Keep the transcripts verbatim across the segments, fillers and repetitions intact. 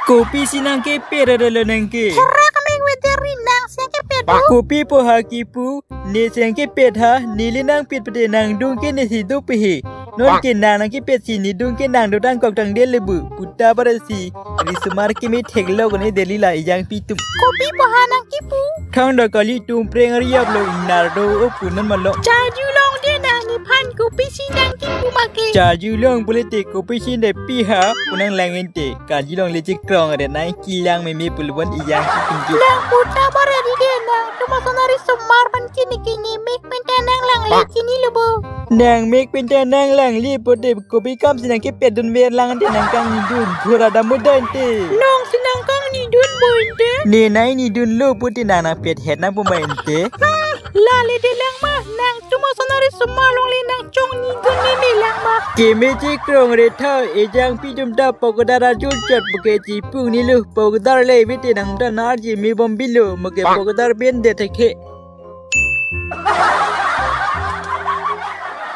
Kopi si nangkepet ra lo nangke? Therak mek weather ri nang si nangkepet do. Kopi po ha kipu, ne si nangkepet ha, neli nangpet pete nangdun ke ne si do pehe. Non ke nang nangkepet si nedun ke nang dotang kok tang dele bu. Puta bara si. Risomar keme theklong ne deli la ejang pitum. Kopi po ha nangkipu? Thang da kali tum preng riap lo inar do o punan malo. Charjulong de nang nephan kopi si nangkipu make. Charjulong pule te kopi si ne pi ha punang lang ente. Karjulong le chikrong re nang kelang meme pulbon ejang pitum ju. Nang puta bara di de nang. Tuma sonari somar pan kini kini mek penta nang lang le chini lo bo. Nang mek penta nang lang le pote kopi kam si nangkepet dunver lang ante nangkangnidun. Thora damu dante. Nang si nangkangnidun bo ante. Ne nai nidun lo pote nang nangpet het nang puma ante. La le de lang ma, nang tuma sonari somar long le nang chongnidun meme lang ma. Keme chikrong re tha, ejang pitum ta pokoda ra jul chot buke chipung ni lo, pokoda le vite nang ta narji me bom bilo, muke pokoda ben de thekhe.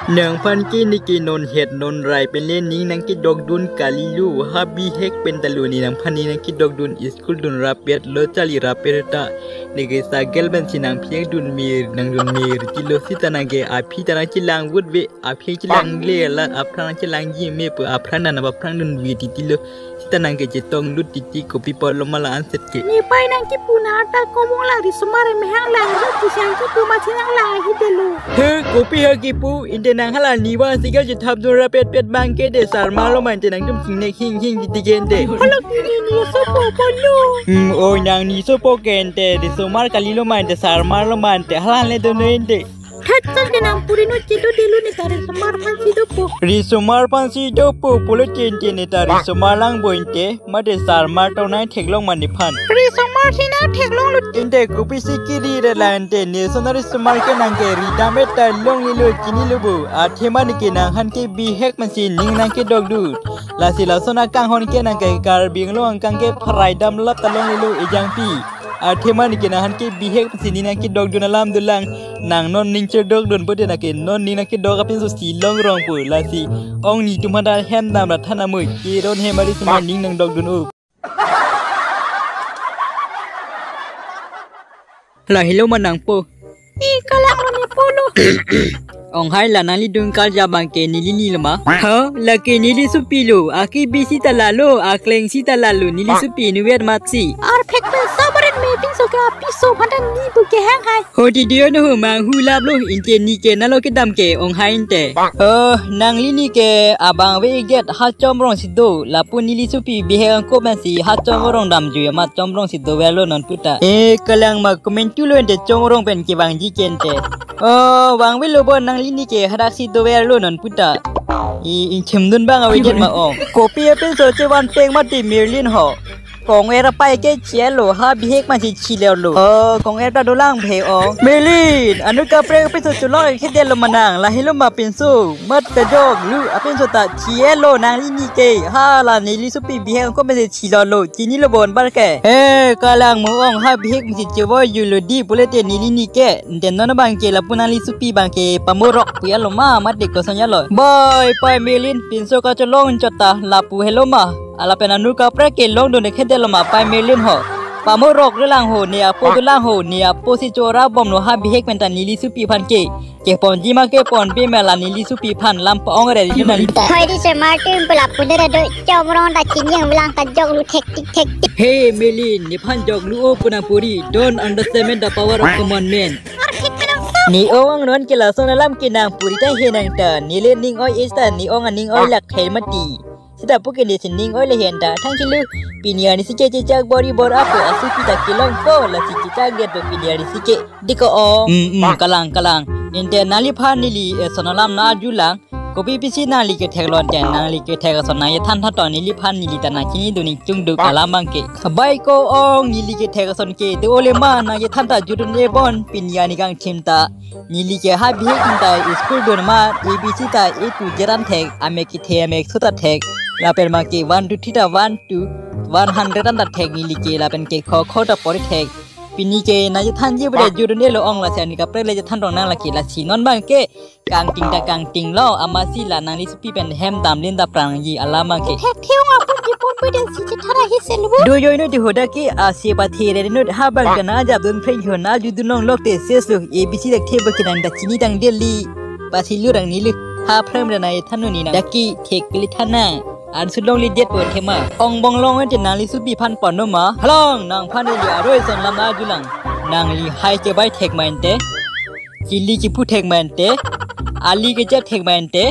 Nangphan ke neke non het non rai pen le ning nangkedokdun kali lo, ha bihek penta lo ne nangphan ning nangkedokdun school dun rapet lo charli rapet ta. Neke cycle pen si nangphek dun mir nangdun mir tilo sita nangke aphi ta nangchelang vut ve aphi chelang le la aphrang nangchelangji me pu aphrang nang aphrang dunvi titilo. Sita nangke chetong lut titi kopi apot lo ma la anset ke. Nepei nangkipu na ta komong lang risomar mehang lang ri kisang kipu ma si nang lang ahi delo. He, kopi ha kipu, ante nang hala niwa sigal chethap jora pet pet bang ke de sarmar lo ma ante nangtum sing nek hing hing titi ke ante. Hala kini ne sopo po lo. Hmm, o nang ne sopo ke ante, risomar kali lo ma ante sarmar lo ma ante, hala le do no ante. Thatsan ke nang puri no chedo delu ne ta risomar aphan si dopo. Risomar aphan si dopo pulo chen chen ne ta risomar lang bo ante, mate sarmar tong nai theklong ma nephan. Risomar si nang theklong lo. Ante kopi si kiri re la ante, ne sonari somar ke nangke ridam et ta longle lo chini lo bo. Athema neke nangphan ke bihek pen si ning nangkedokdun. Lasi lason akanghon ke nangke Karbi Anglong angkang ke pharai dam lap ta longle lo ejang pi. Athema neke nangphan ke bihek pen si ning nangkedokdun alam dolang. Nang non ning chedokdun pote nangke non ning nangkedok apinso si longrong po lasi. Ong netum aphan ta hem dam ra than amoi. Keron hem ari sima ning nangdokdun o. Lahelo ma nangpo. I kalang lo ne po lo. Ong hai la nangli dun karja bangke neli ni lo ma. Ha, lake neli sopi lo, aki bisi ta lalo, akleng si ta lalo, neli sopi nuvet matsi. Arphek pen sabarit me pinso ke apiso aphan ta ne pu kehang hai. Ho ti dio no ho manghu lap lo, ante neke nalo kedam ke ong hai ante. Oh, nangli neke abang ve get ha chomrong si do, lapu neli sopi bihek angko pensi ha chomrong damjui amat chomrong si dover lo non puta. Eh, kalang ma komantu lo ante chomrong pen kevangji ke ante. Oh, vangve lo bo nangli neke hadak si dover lo non puta. I, ingchimdun bang ave jet ma ong. Kopi apinso chevan peng mati Merlin ho. Kong-er apai ke chelo ha bihek ma si chilelo. Oh, kong-er ta dolang bhe ong. Merlin, anu kaprek apinso cholong khedelo ma nang, lahelo ma pinso. Mat kajok lu apinso ta chelo nangli neke. Hala neli sopi bihek ko mese chilelo. Chini lo bon bar ke. He, kalang mo ong ha bihek mese chevoi ju lo di pule te neli neke. Ante non bangke lapu nangli sopi bangke pamorok puya lo ma mate koson ya lo. Bye bye Merlin, pinso kacholong chot ta lapu helo ma. Lapen anu kaprek ke longdun khedelo ma pai Merlin ho. Pamorok dolang ho ne apo dolang ho ne apo si chora bomlo ha bihek pen ta neli sopi aphan ke. Keponji ma keponpe ma la neli sopi aphan lam pa-ong re di nang. Hoi di se Martin pula pudera do chomrong ta chini ang bilang ta jok lu thek tik thek tik. Hey Merlin, nephan jok lu o pu nangpuri. Don't underestimate the power of common man. Ne ong non ke lason alam ke nangpuri ta he nang ta. Neli ning oi esta ne ong aning oi lak hai mati. Sita pu ke ne si ning oi le hen ta thang kilu. Pini arnisi ke chechak bor-i bor apo asupi ta kelong po lasi chechak det po pini arnisi ke. Diko ong. Hmm, hmm, kalang, kalang. Ante nangliphan neli, eh, eson alam nang arjulang. Kopi pisi nangli kethek lo ante nangli kethek ason nangkethan tha to neliphan neli ta nangchinidun ning chungduk alam bangke. Bye ko ong neli kethek ason ke. Do ole ma nangkethan ta judun ebon pini arni kangthim ta. Neli ke ha bihek ta school dun ma A B C ta A to Z an thek, amek kethe amek so ta thek. Lapen ma ke one two three ta one to one hundred an ta thek neli ke lapen ke kho kho ta pori thek. Pini ke nangchethanji pada judun elo ong, lasi ani kaprek le chethan rong nang lake. Lasi non abang ke kangting ta kangtinglo, amatsi la nangli supi pen hem dam lin dap prangji alam abang ke. Thekthek apun ji pon pu den si chethan ahi se lo. Do you know the hoda ke ase pathe re no ha abang ke nang jap dun phreng ho, nang judun long lok te ses lo, A B C thekthe ba ke nang ta chini tang Delhi. Pasi lu rang ni lu. Ha phreng re nang than nu ni nang. Dak ke thek kali than nang. Arloso longle det po thema. Ong bong long te nangli supi aphan pon no ma. Halong nangphan ili aroi son lam na julang. Nangli hai chebai thek ma ente. Chili chipu thek ma ente. Ali kechep thek ma ente.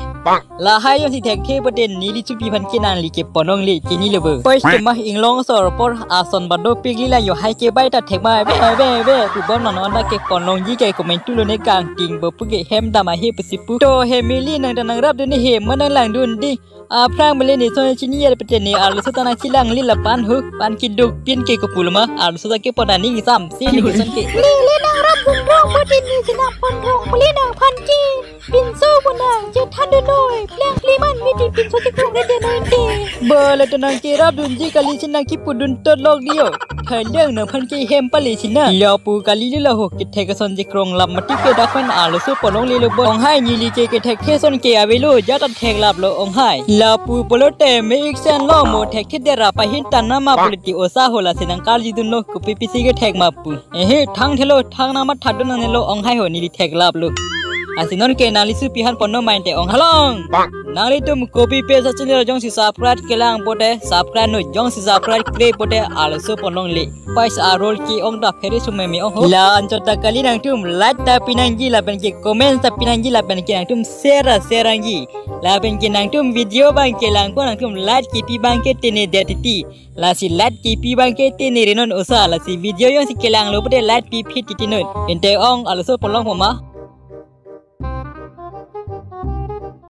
Lahai jongsi thekthe pote neli supi aphan ke nangli ke pon longle, chini lo bo. Poi ke ma inglong sor apor ason ba dopik, lila yo hai chebai ta thek ma, be be be. Tu bom non non ke pon longji ke komentu lo ne, kangting bo pu ke hem dam ahe pusi pu. To he mili nang ta nangrap dun he, ma nang lang dun di. Aphrang mele ne son chini yar pete ne arloso ta nangchelang lila pan hu, pan keduk pin ke kopul ma, arloso ta ke pon aning sam si ne ke son ke. Lele nangrap dun rong pote ne si nang pon rong mele nangphan ke. Pinso pu nang chethan dun noi, pleng pliman miti pinso chekrong re de noi te. Bole to nangcherap dunji kali si nang kipu dun tot lok di o. Thailiang nangphan ke hem pale si na. Lapu kali lila ho, kethek ason chekrong lam mati ke dak pen arloso pon longle lo bo. Ong hai neli ke kethekthe son ke avelo, jat ta theklap lo ong hai. Lapu pulote me ik sen lo mo, thekthe dera pahin tan nama pulote osa ho, lasi nang karjudun lo, kopi pisi kethek ma pu. Ehe, thang thelo, thang nang matha dun nang nelo ong hai ho, neli theklap lo. Lasi non ke nangli supi aphan pon no ma ente ong. Halong. Nanglitum kopi pe sa channel jongsi subscribe kelang pote, subscribe no, jongsi subscribe kle pote arloso pon longle. Pais arol ke ong ta phere sumeme ong ho. La anchot ta kali nangtum like ta pinangji lapen ke comment ta pinangji lapen ke nangtum share ta share nangji. Lapen ke nangtum video abang kelang ko nangtum like kipi abang ke tene det titi. Lasi like kipi abang ke tene re non osa, lasi video jongsi kelang lo pote like pi phit titi non. Ente ong arloso pon long po ma.